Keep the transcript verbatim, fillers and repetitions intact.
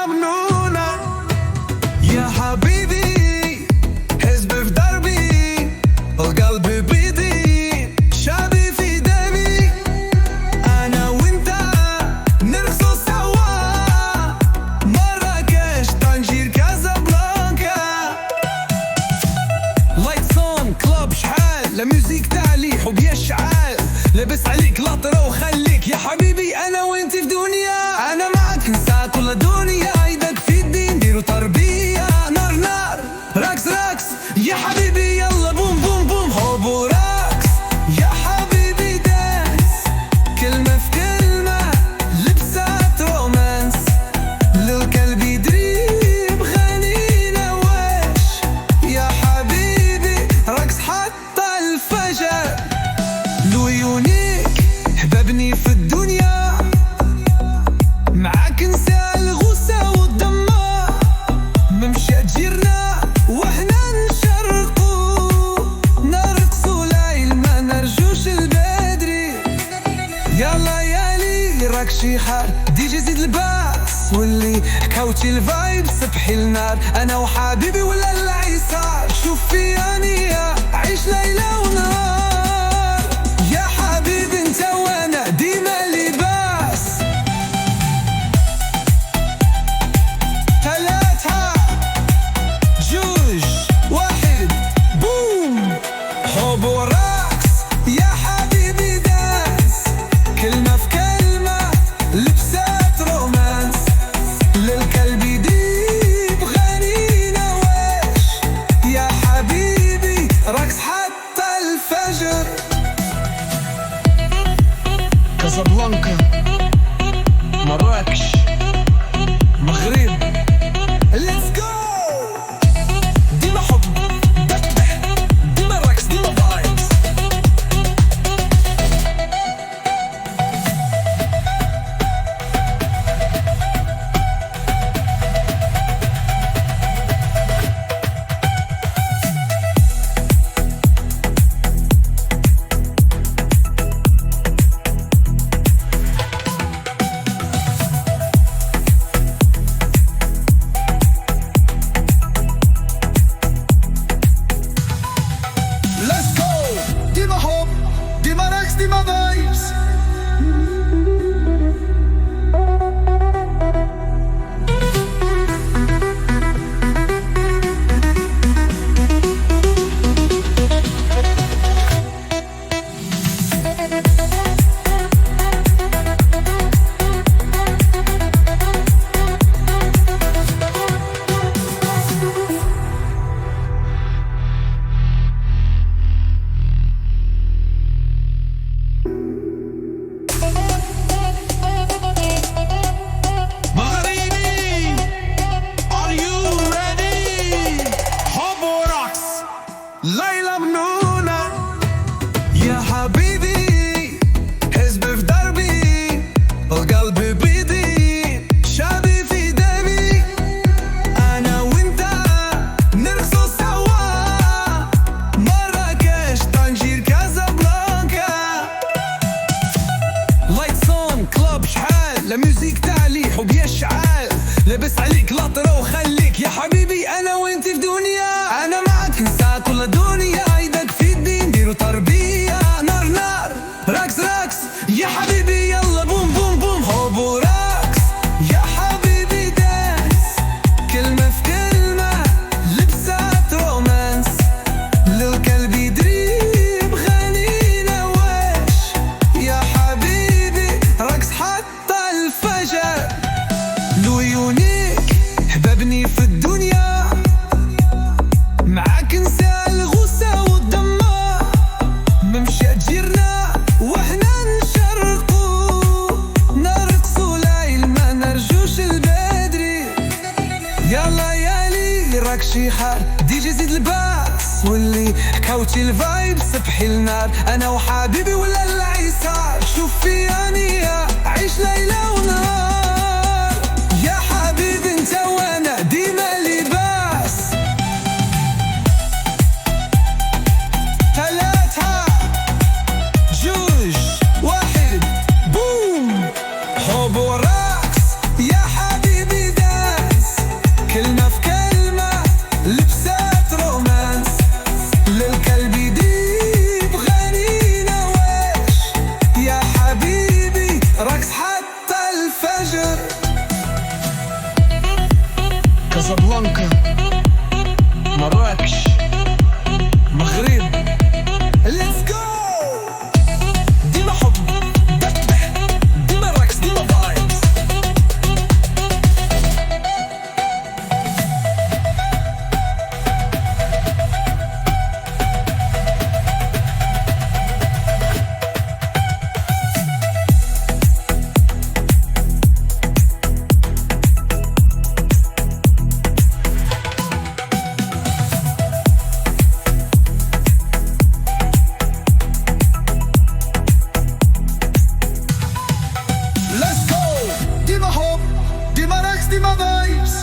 ممنونة يا حبيبي، حزب في دربي، القلب بيدي، شعبي في دمي. أنا وأنت نرقصوا سوا، مراكش، طنجير، كازابلانكا. لايت سون كلوب شحال، لا ميوزيك تاع لي حب يشعل. لاباس عليك لاطرة وخليك يا حبيبي، أنا وأنت في دنيا. أنا معاك نسى كل الدنيا، إيدك في الدين، نديرو تربية. نار نار، راكس راكس، يا حبيبي يلا بوم بوم بوم، حب وراكس. يا حبيبي دانس، كلمة في كلمة، لبسة رومانس. للقلب يدري بغنينا واش. يا حبيبي راكس حتى الفجر. لو يونيك حبابني في الدنيا، معاك نسى الغوسة والدمار. ممشى جيرنا وحنا نشرقو، نرقصو ليل ما نرجوش البدري. يلا يا لي راك شي حار، دي جي زيد الباس واللي حكاوتي الفايب سبحي النار. انا وحبيبي ولا العيسار، شوف في عينيا، عيش ليلة ونهار. يا حبيبي انت وانا ديما لباس. ثلاثة، جوج، واحد، بوم. حب ورقص، يا حبيبي دانس. كلمة في كلمة، لبسة رومانس. للقلب يديب غنينا واش. يا حبيبي، رقص حتى الفجر. كازابلانكا، مراكش، مغرب. Let's go! ديما حب، دقدق، ديما راكس، ديما فايبس. Let's go! ديما حب، ديما راكس، ديما فايبس. مغربي، are you ready? حب ورقص. ليلى منونة، يا حبيبي، حزب في دربي، القلب بيدي، شعبي في دمي. أنا وأنت نرقصوا سوا، مراكش، طنجير، كازابلانكا. لايت سون كلوب شحال، لا ميوزيك تاع لي حب يشعل. لاباس عليك لاطرة وخليك يا حبيبي، أنا وأنت في دنيا. أنا معاك نسى كل الدنيا، إيدك في الدين، نديرو تربية. نار نار، راكس راكس، يا حبيبي يلا بوم بوم بوم، حب وراكس. يا حبيبي دانس، كلمة في كلمة، لبسة رومانس. للقلب يدري بغنينا واش. يا حبيبي راكس حتى الفجر. لو يونيك حبابني في الدنيا، معاك نسى الغوسة والدمار. ممشى جيرنا وحنا نشرقو، نرقصو ليل ما نرجوش البدري. يلا يا لي راك شي حار، دي جي زيد الباس واللي حكاوتي الفايب سبحي النار. انا وحبيبي ولا العيسار، شوف في عينيا، عيش ليلة ونهار. يا حبيبي انت وانا ديما لباس. ثلاثة، جوج، واحد، بوم. حب ورقص، يا حبيبي دانس. كازابلانكا، مراكش، مغرب. Let's go! ديما حب، دبح، ديما رقص، ديما vibes. Let's go! Dima hope, Dima next, Dima vibes.